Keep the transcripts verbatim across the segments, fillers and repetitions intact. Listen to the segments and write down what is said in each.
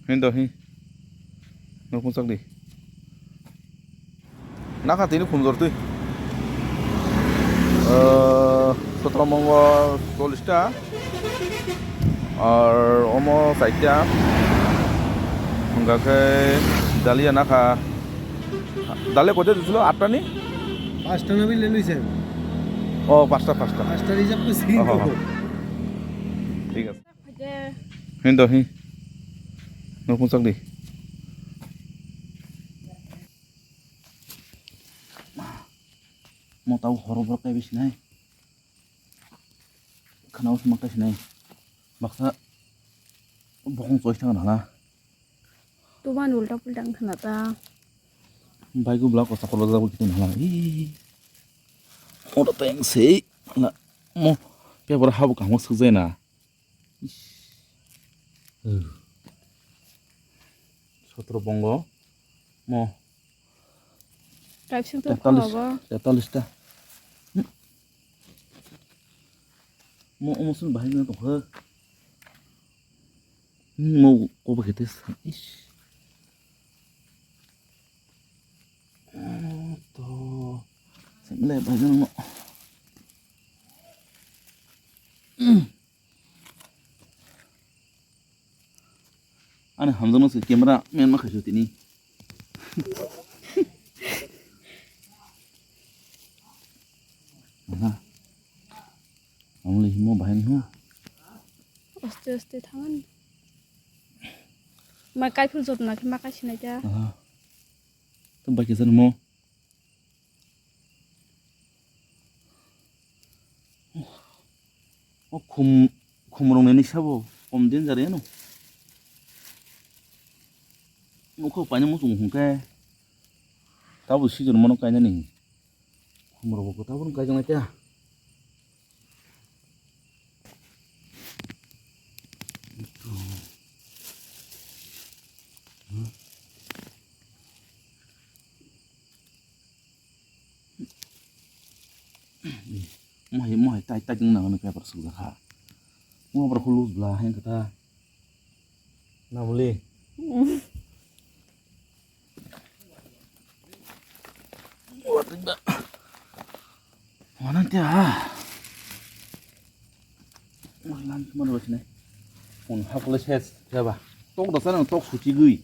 Hin do hi. Nok muchak di. Nakha tini khumjor twi. Eh, sotro mongo chollish ta. Ar omo saita. Hwnga khe dalia nakha. Dalia koita dusilo? Atta ni? Pasta na bile luise. Oh, pasta, pasta. Pasta rijab ko sin. Oh, oh, oh. Thik ase. Hin do hi. Nok muchak di. Mo tau horo borok kai bisinai. Khana usma kai sinai. Baksa bokong choi thang nala. Tuban ulta pulta wng khna ta. Bai gu bla kosa kola jabu kitin hala. Ih. Oro teng sei. La mo paper habu kahmo sukjai na. Ish. Uh. Sotro bongo. Mo. Kaipsing to tetalis, khawabo. Tetalis ta. Mo omosun bahai no tongkha. Mo kobo kete sa. Ish. To. Semle bahai no. Ani hamjakno se camera man ma khaisio tini. Aha. Amle himo bahai no. Aste aste thangan. Ma kai phul jotna khe ma kai sinai ta. Aha. To bai khe mo. O khum, khumrok nini sabo kom din jari ano. Nokho paina muchung hwnkhe tabo season mano kainani. Khumrok bo tabo kaijak nai ta. Mohai, mohai, tai, tai, nang, nang, paper sukjakha. Mo, abra, khulus, bla, heng, kata. Namuli. Mana tia? Wah, lam cuma dua sini. Pun hak le ses, siapa? Tok dasar yang tok suci gui.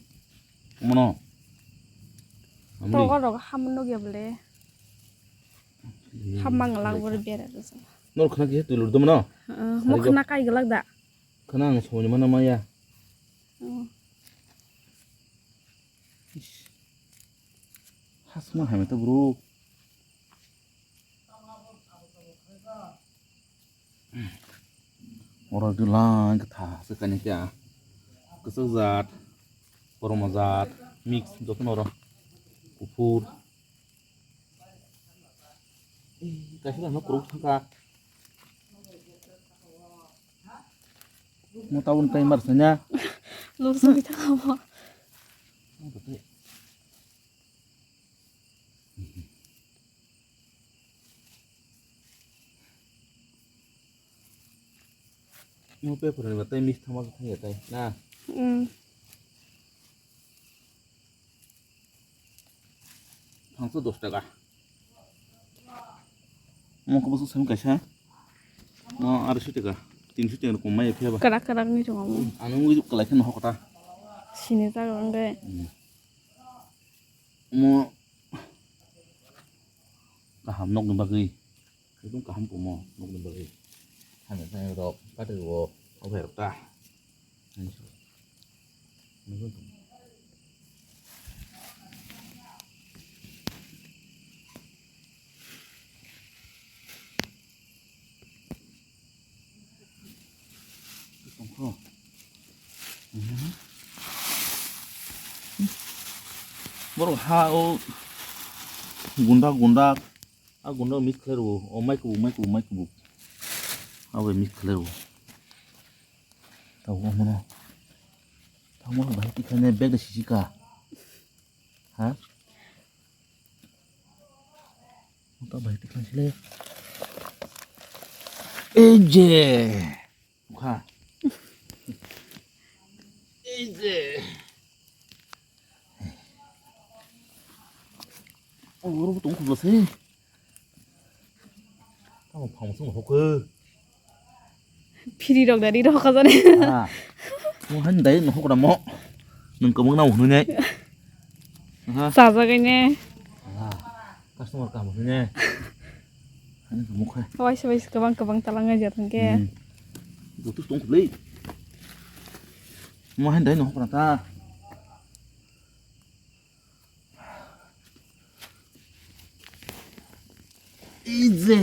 Mana? Tok orang ham nugya bele. Ham mang lang bor biar ada sana. Nor khna khe twi lur dum no? Mo khna kai glak da. Khna ang soni mana maya. Hasma hameta bro. Oro dulai khe tha se kani kya. Kwchak jat, kormo jat, mix joto no oro. Kuphur. Kaisa no kuruk thangka. Mo tabun kai mar sanya. Lubsong kita kamu. Mo paper ni batai mis thama thang ya tai na. Hmm. Thangsa dos taka. Mo ko bosok sam kaisa. Mo arso taka. Tinso taka kom mai phiya ba. Karak karak ni tongo mo. Ano wi kalai khe no hokta. Sini ta gong de. Hmm. Mo kaham nok ni bagwi. Ekdom kaham kumo, nokni bagwi. Hamya tangya rok, kathwi o, o hai rok ta. Borok ha o gunda gunda. A gunda mix khlai rwo, o mai kubu, mai kubu, mai kubu. Abo mix khlai rwo. Tabo omono. Tamo bahai tikhlai ne bag da sisi ka. Ha? Tamo bahai tikhlai sile. Eje. Kha. Ei je. Oh, oro bo tong khobla se. Tamo phang sung hokhe. Phiri rok dari rok ka jani. Ah. Mo han dai no hokra mo. Nung kamung na hunu ne. Aha. Sajagwi ne. Ah. Customer kam hunu ne. Ani kamung khai. Waisa waisa kwbang kwbang talang ngai jat hwnkhe. Hmm. Joto tong khobla. Mo han dai no hokra ta. Ei je.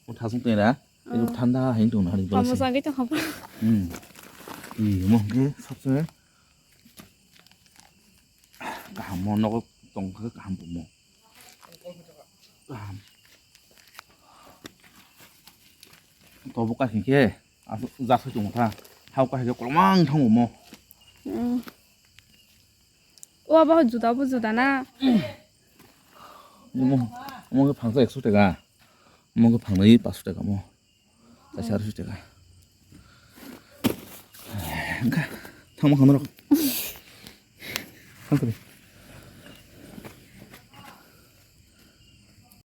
Mo thasung teng ra. Ego thanda hain tong na hari Tamo bola se. Sagwi tong hapa. Hmm. Ih, mo ke sabse. Kaham mo nogo tong khe kaham bo mo. Kaham. Tobo kaising khe, aswk jasoi tongmo tha. Hao kaising khe kolomang thango mo. Hmm. O abo juda bo juda na. Mo, mo khe phangsa ekso taka. Mo khe phangnai paso taka mo. Kaisa arso taka. Engkha, thangma khamaro. Thangkri.